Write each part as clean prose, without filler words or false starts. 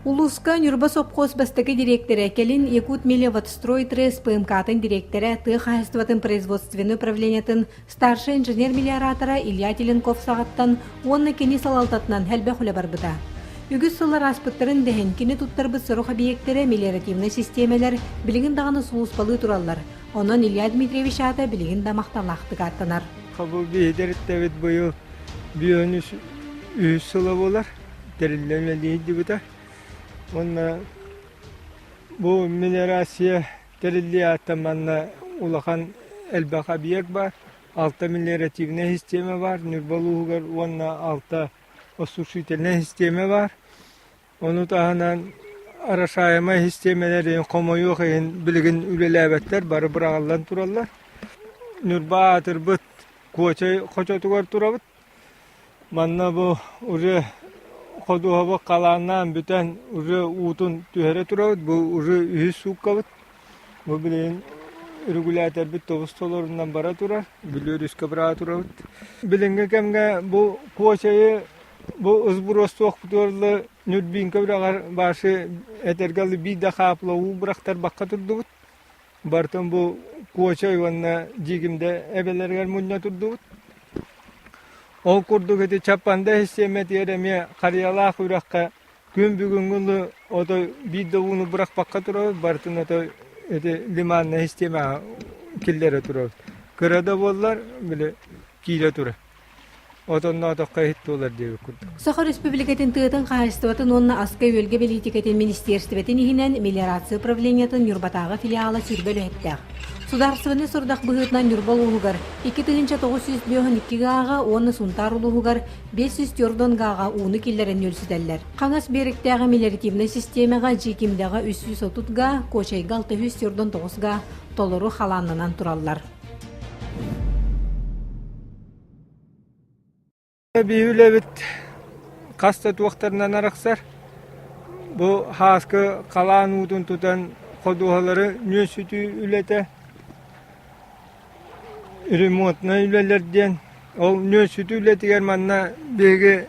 Улууска Ньурба сопхуос бастакы дириэктэрэ, кэлин Якутмелиоводстрой ТРЭС ПМК-тын дириэктэрэ, тыа хаһаайыстыбатын производственнай управлениетын старшай инженер-мелиоратора Илья Теленков саҕаттан уонна кини салалтатынан элбэх үлэ барбыта. Үгүс сыллар ааспыттарын да иһин, кини туттарбыт сорох эбийиэктэрэ мелиоративнай систиэмэлэр билигин даҕаны сулууспалыы тураллар. Онон Илья Дмитриевич аата билигин да махталлаахтык ааттанар. Хабыл биһидэриттээбит быйыл бүөн үһүс сыла буолар. Тэриллэн үлэлии сылдьыбыта. Уонна бу мелиорация тэриллии ааттан манна улахан элбэх объект баар. Алта мелиоративнай систиэмэ баар Ньурба улууһугар уонна алта осушительнай систиэмэ баар. Ону таһынан орошаемай систиэмэлэрин хомойуох иһин билигин үлэлээбэттэр, бары быраҕыллан тураллар. Ньурба аатырбыт Куочай хочотугар турабыт. Манна бу уже ходуһабыт халааннаан бүтэн уже уутун түһэрэ турабыт. Бу уже үһүс сууккабыт. Бу билигин регуляторбыт тобус толорунан бара турар. Бүлүү өрүскэ быраҕа турабыт. Билиҥҥи кэмҥэ бу Куочайы бу ысбуруостуохпутугар Нюрбинка үрэҕэр башы этэргэ биир да хаапла уу бырахтарбакка турдубут. Барытын бу Куочай уонна Дьиикимдэ эбэлэригэр мунньа турдубут. Ол курдук ити Чаппанда систиэмэтигэр эмиэ Харыйалаах үрэххэ күн бүгүҥҥү ото биир да ууну бырахпакка турабыт, барытын ото ити лиманная систиэмэҕэ киллэрэ турабыт. Кыра да буоллар, били киирэ турар. Отонноотоххо иһит буолар диэбит курдук. Саха Республикатын тыатын хаһаайыстыбатын уонна аска-үөлгэ бэлиитикэтин министиэристибэтин иһинэн мелиорация управлениетын Ньурбатааҕы филиала сүүрбэ үлэһиттээх. Судаарыстыбаннай сорудах быһыытынан Ньурба улууһугар 2952 гааҕа уонна Сунтаар улууһугар 504 гааҕа ууну киллэрэн нүөлсүтэллэр. Хаҥас биэрэктээҕи мелиоративнай систиэмэҕэ Дьиикимдэҕэ 330 га, Куочайга 649 га толору халааннанан тураллар. Биһи үлэбит хас да туохтарынан арахсар. Бу һааскы халаан уутун тутан ходуһалары нүөсүтүү үлэтэ, ремонтнай үлэлэр диэн. Ол нүөсүтүү үлэтигэр манна биһиги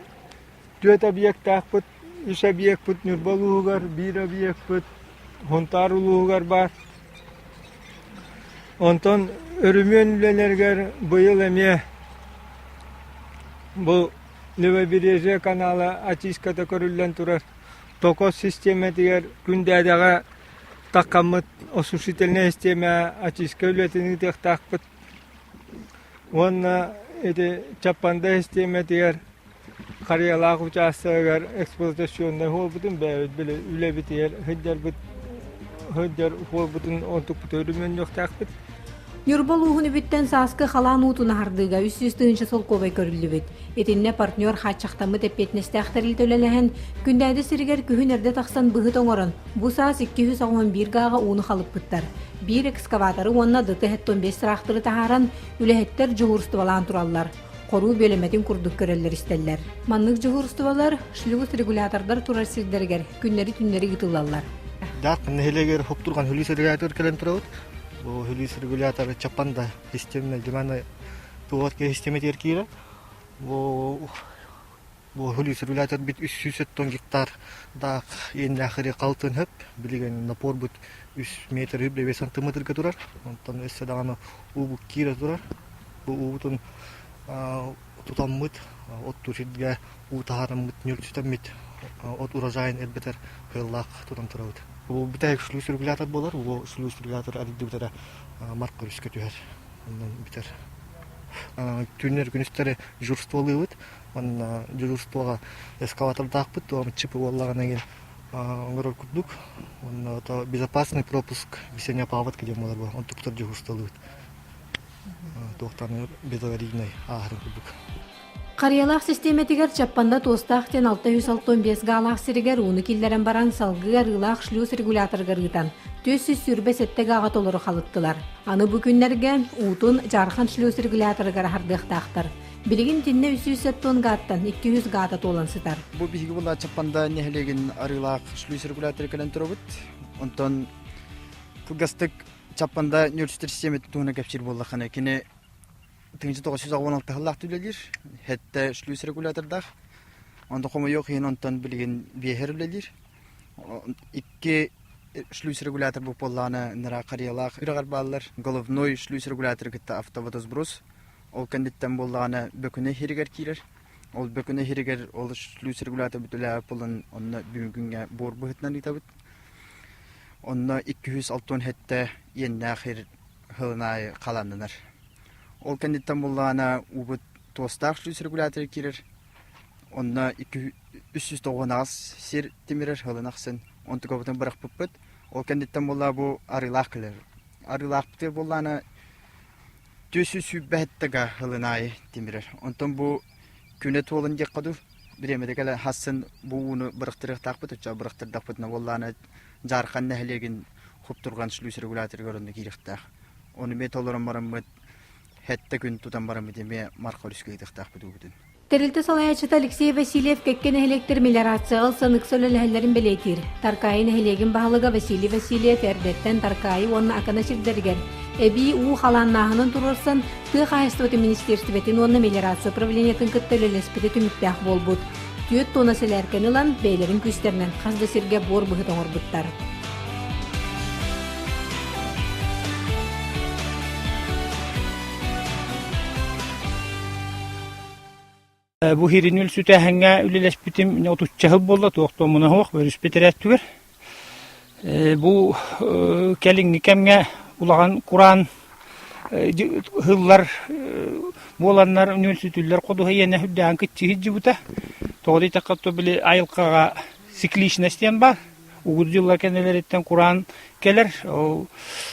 түөрт объектаахпыт, үс объекпыт Ньурба улууһугар, биир объекпыт Сунтаар улууһугар баар. Онтон өрөмүөн үлэлэригэр быйыл эмиэ бу Левобережье канала очистката көрүллэн турар Токос систиэмэтигэр Күндээдэҕэ таххаммыт осушительнай систиэмэ очистка үлэтин ыытыахтаахпыт. Уонна ити Чаппанда систиэмэтигэр Харыйалаах учаастагыгар эксплуатационнай суолбутун бэйэбит били үлэбитигэр сылдьарбыт сылдьар суолбутун онтукпутун өрөмүөннүөхтээхпит. Ньурба улууһун үбүттэн сааскы халаан уутун аһардыыга 300 тыһыынча солкуобай көрүллүбүт. Итиннэ партнер хааччахтаммыт эппиэтинэстээх тэрилтэ үлэлэһэн, Күндээдэ сиригэр күһүн эрдэ тахсан быһыт оҥорон, бу саас 281 гааҕа ууну халыппыттар. Биир экскаваторы уонна ДТ-75 тыраахтыры таһааран, үлэһиттэр дьуһуурустубалаан тураллар. Хоруу бүөлэмэтин курдук көрөллөр-истэллэр. Маннык дьуһуурустубалар шлюз-регулятордар турар сирдэригэр күннэри-түннэри ыытыллаллар. Даах нэһилиэгэр хоптурган һүлүүс регулятор кэлэн турабыт. Бу һүлүүс регулятор Чаппанда системнай диманы туот систематыгар киирэр. Бу Бу һүлүүс регулятор бит 370 гектар даах иэннээхири халтын хөп. Билигин напорбут 3 метр үп сантиметрга турар. Онтон өссө даҕаны уубут киирэ турар. Бу уубутун тутаммыт, оттуур сиргэ уу таһаараммыт, нүөлсүтэммит от урожайын элбэтэр кыаллаах тутан турабыт. Бу бүтэһик шлюз регулятор буолар. Бу шлюз регулятор арыйдыбыт эрэ март көрүскэ түһэр. Онон бүтэр. Түүннэр күнүстэри дежурстволыыбыт. Манна дежурствоҕа эскалатордаахпыт, чип уоллаҕына игин оҥорор курдук. Уонна то безопасный пропуск весенняя паводка диэн буолар бу. Онтуктар дежурстволыыбыт. Туохтан безаварийнай ааһарын курдук. Харыйалаах систиэмэтигэр Чаппанда Туостаах диэн 665 гаалаах сиригэр ууну киллэрэн баран салгыы арыылаах шлюз регуляторыгар ыытан 427 гааҕа толору халыттылар. Аны бу күннэргэ уутун Дьаархан шлюз регуляторыгар аһардыахтаахтар. Билигин итиннэ 370 гааттан 200 гаата туолан сытар. Бу биһиги була Чаппанда нэһилиэгин арыылаах шлюз регуляторы кэлэн турабыт. Онтон кылгастык Чаппанда нүөлсүтэр систиэмэтин туһунан кэпсиир буоллаххына, кини 1996 сыллаах үлэлиир, хэттэ шлюз регулятордаах. Онтон хомойуох иһин онтон билигин биэһэр үлэлиир. Икки шлюз-регулятор бу буоллаҕына нара харыйалаах үрэҕэр бааллар. Головной шлюз-регуляторы кытта автоводосброс. Ол кэнниттэн буоллаҕына бөкүнэ иһиригэр киирэр. Ол бөкүнэ иһиригэр ол шлюз-регулятор бүтүлээбит буолан онно бүгүҥҥү күҥҥэ буор быһыытынан ыытабыт. Онно 267 иэннээх ир сылын аайы халааннанар. Ол кэнниттэн буоллаҕына уубут туостаах шлюз-регулятор киирэр. Онно 398 сир тимирэр сылын ахсын онтукабытын бырахпыппыт. Ол кэнниттэн буоллаҕа бу арыылаах кэлэр. Арыылаахпытыгар буоллаҕына 427 га сылын аайы тимирэр. Онтон бу күнэ туолан диэххэ дуу, бириэмэтэ кэлэн хассын бу ууну бырахтарыахтаахпыт, оччоҕо бырахтардахпытына буоллаҕына Дьаархан нэһилиэгин Хуптурҕан шлюз регуляторыгар онно киириэхтээх. Ону эмиэ толорон бараммыт, сэттэ күн тутан бараммыт эмиэ Марха өрүскэ ыытыахтаахпыт уубутун. Тэрилтэ салайааччыта Алексей Васильев кэккэ нэһилиэктэр мелиорацияҕа ылсан ыкса үлэлэһэллэрин бэлиэтиир. Таркаайы нэһилиэгин баһылыга Василий Васильев эрдэттэн Таркаайы уонна Акана сирдэригэр эбии уу халааннааһынын туруорсан, тыа хаһаайыстыбатын министиэристибэтин уонна мелиорация управлениетын кытта үлэлэспитэ түмүктээх буолбут. Түөрт туона сэлээркэни ылан, бэйэлэрин күүстэринэн хас да сиргэ буор быһыт оҥорбуттар. Бу иһиринүл сүтээһиҥҥэ үлэлэспитим отучча сыл буолла, туох да омуна суох, өрүспүт эрээттүгэр. Бу кэлиҥҥи кэмҥэ улахан кураан ыһыллар буоланнар нүөлсүтүллэр ходуһа иэнэ үрдээн кыччыы сылдьыбыта. Тоҕо диэтэххэ, то били айылҕаҕа цикличность диэн баар. Угут дьыллар кэннилэриттэн кураан кэлэр. Ол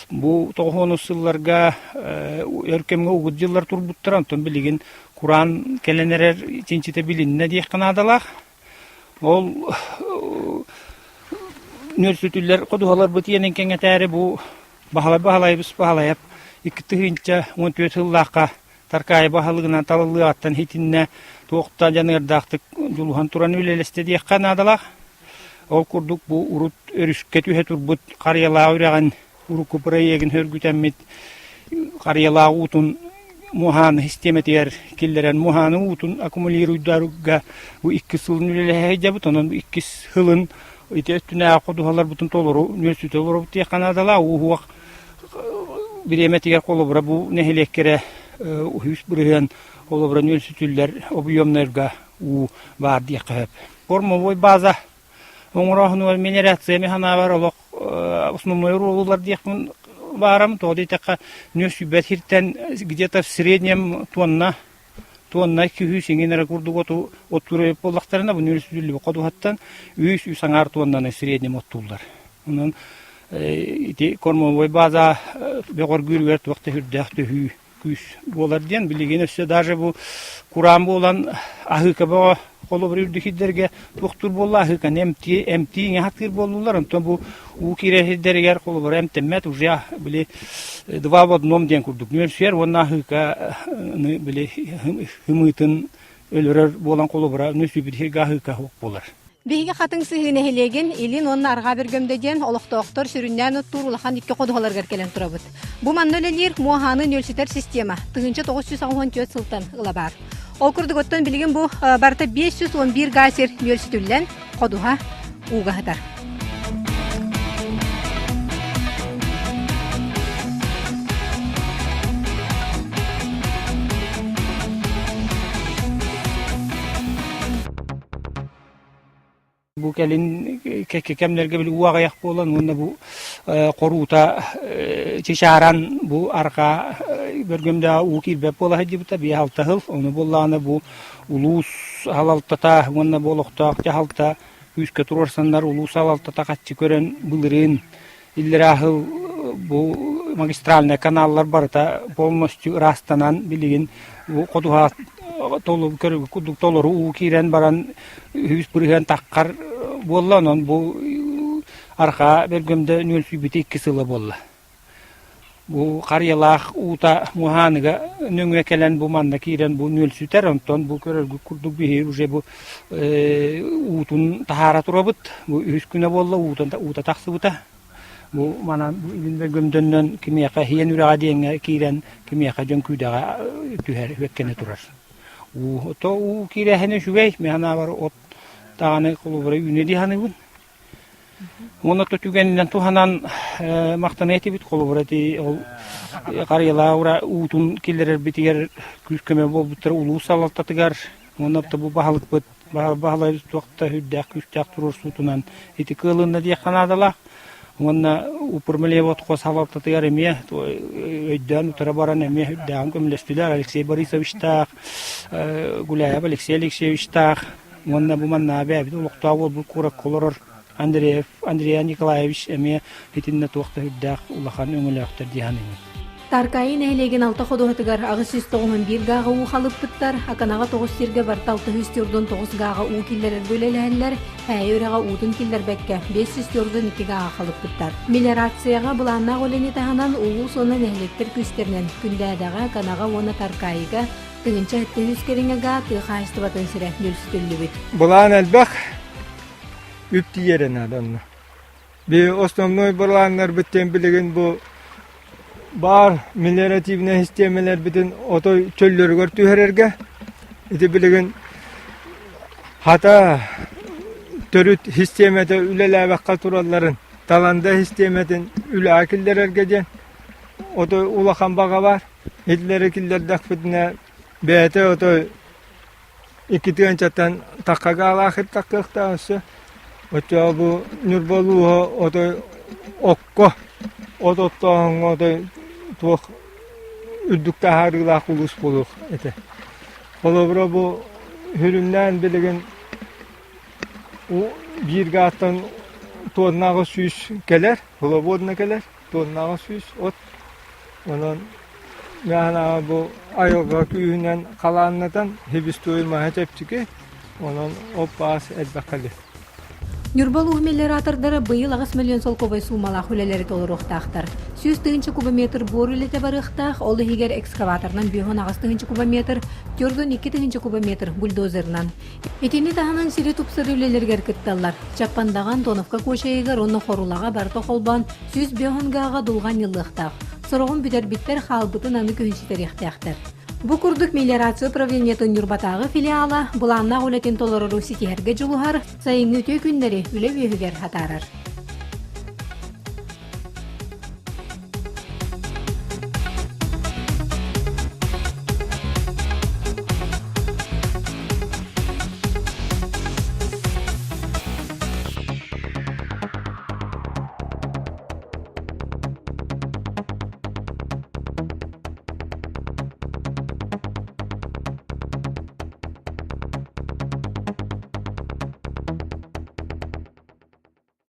бу тоҕуһуонус сылларга өр кэмҥэ угут дьыллар турбуттара, онтон билигин кураан кэлэн эрэр чинчитэ билиннэ диэххэ наадалаах. Ол нүөлсүтүллэр ходуһаларбыт иэнин кэҥэтээри бу Баһылай Баһылайбыс Баһылайап 2014 сыллаахха Таркаайы баһылыгынан талыллыаҕыттан итиннэ туох да дьаныардаахтык дьулуһан туран үлэлэстэ диэххэ наадалаах. Ол курдук бу урут өрүскэ түһэ турбут Харыйалаах үрэҕин урукку проегын сөргүтэммит Харыйалаах уутун муоһааны систиэмэтигэр киллэрэн муоһааны уутун аккумулируйдарга бу иккис сылын үлэлэһэ сылдьабыт. Онон бу иккис сылын ити өттүнээҕи ходуһаларбытын толору нүөлсүтэ олоробут диэххэ наадалаах. Ууһуох бириэмэтигэр холобура бу нэһилиэккэрэ үһүс бырыһыан холобура нүөлсүтүллэр объемнарга уу баар диэххэ сөп. Кормовой база оҥорооһунугар мелиорация санаабар олох основной оруолулар диэхпин баарам. Тоҕо диэтэххэ нүөсүйбэт сиртэн где-то в среднем тонна тонна 200 иҥин эрэ курдук оту оттуур эбит буоллахтарына бу нүөлсүтүллүбүт ходуһаттан үс үс аҥаар тоннаны среднем оттууллар. Онон ити кормовой база бөҕөргүүрүгэр туох да сүрдээх төһүү күүс буолар диэн билигин өссө даже бу кураан буолан аһыыка бөҕө холобур үрдүк сирдэргэ туохтуур буолла аһыыканы эмтии эмтии иҥэ сатыыр буоллулар онтон бу уу киирэр сирдэригэр холобура эмтэммэт уже били два в одном диэн курдук нүөлсүйэр уонна аһыыканы били ымыытын өлөрөр буолан холобура нүөлсүйбүт сиргэ аһыыка суох буолар Биһиги Хатыҥ Сыһыы нэһилиэгин Илин уонна Арҕаа Бөргөмдө диэн олохтоохтор сүрүннээн оттуур улахан икки ходуһаларыгар кэлэн турабыт. Бу манна үлэлиир муоһааны нүөлсүтэр система 1984 сылтан ыла баар. Ол курдук оттон билигин бу барыта 511 гаа сир нүөлсүтүллэн ходуһа ууга сытар. Бу кэлин кэккэ кэмнэргэ били уу аҕыйах буолан уонна бу хоруута чычааран бу арҕаа бөргөмдөөх уу киирбэт буола сылдьыбыта биэс-алта сыл. Ону буоллаҕына бу улуус салалтата уонна бу олохтоох дьаһалта күүскэ туруорсаннар улуус салалтата хаччы көрөн былырыын иллэрээ сыл бу магистральнай каналлар барыта полностью ыраастанан билигин бу ходуһа курдук толору уу киирэн баран үһүс бырыһыан таххар буолла онон бу арҕаа бөлгөмдө нүөлсүйбүтэ икки сыла буолла Бу харыйалаах уута муоһааныга нөҥүө кэлэн бу манна киирэн бу нүөлсүтэр, онтон бу көрөргүт курдук биһиги уже бу уутун таһаара турабыт. Бу үһүс күнэ буолла уутун уута тахсыбыта. Бу манан бу илин бөлгөмдөннөн кимиэхэ Иэн үрэҕэ диэҥҥэ киирэн кимиэхэ дьөҥкүүдэҕэ түһэр үөккэнэ турар. Уу то уу киирээһинэ үчүгэй, мин санаабар от даҕаны холобура үүнэ дии саныыбын. Уонна түгэнинэн туһанан махтаныа этибит. Холобура ити ол Харыйалаах уутун киллэрэрбитигэр күүс-көмө буолбуттара улуус салалтатыгар уонна бу баһылыкпыт Баһылай туох да үрдээх күүстээх туруорсуутунан ити кыалынна диэххэ наадалаах. Уонна Упрмелевод салалтатыгар эмиэ өйдөөн утара баран эмиэ үрдээҕин көмөлөстүлэр. Алексей Борисовичтаах, Гуляев Алексей Алексеевичтаах уонна бу манна бэйэбит олохтоох буолбут куоракка олорор Андреев Андрей Николаевич эмиэ итиннэ туох да үрдээх улахан өҥөлөөхтөр дии саныыбын. Таркаайы нэһилиэгин алта ходуһатыгар 891 гааҕа уу халыппыттар, Аканаҕа тоҕус сиргэ барыта 649 гааҕа уу киллэрэргэ үлэлэһэллэр, Һээйи үрэҕэ уутун киллэрбэккэ 542 гааҕа халыппыттар. Мелиорацияҕа былааннаах үлэни таһынан улуус уонна нэһилиэктэр күүстэринэн Күндээдэҕэ, Аканаҕа уонна Таркаайыга 1073 кэриҥэ гаа тыа хаһаайыстыбатын сирэ нүлсүтүллүбүт. Былаан элбэх, үп тиийэрэ наада онно. Би основной былааннарбыт диэн билигин бу баар мелиоративнай систиэмэлэрбитин отой чөллөрүгэр түһэрэргэ ити билигин хата төрүт систиэмэтэ үлэлээбэххэ туралларын таланда систиэмэтин үлэҕэ киллэрэргэ диэн отой улахан баҕа баар. Итилэри киллэрдэхпитинэ бэйэтэ отой Икки тыһыынчаттан тахха гаалаах ыттахтыахтаах өссө. Оччоҕо бу Ньурба улууһа отой окко, от оттооһуҥҥа отой туох үрдүк таһаарыылаах улуус буолуох этэ. Холобура бу сүрүннээн билигин биир гааттан туоннаҕа 100 кэлэр, свободно кэлэр. Туоннаҕа 100 от. Онон миэхэ бу айылҕа күүһүнэн халааннатан себестоимоһа чэпчэки, онон оп-аас элбэх кэлэр. Ньурба улууһун мелиоратордара быйыл 8 миллион солкуобай суумалаах үлэлэри толоруохтаахтар. 100 тыһыынча кубометр буор үлэтэ барыахтаах, ол иһигэр экскаваторынан 58 тыһыынча кубометр, 42 тыһыынча кубометр бульдозерынан. Итини таһынан сири тупсарыы үлэлэригэр кытталлар. Чаппандаҕа Антоновка куочайыгар уонна Хорулаҕа барыта холбоон 105 гааҕа дулҕа анньыллыахтаах. Сороҕун бүтэрбиттэр хаалбытын аны күһүн ситэриэхтээхтэр. Бу курдук мелиорация управлениетын Ньурбатааҕы филиала былааннаах үлэтин толорору ситиһэргэ дьулуһар, сайыҥҥы үтүө күннэри үлэ үөһүгэр атаарар.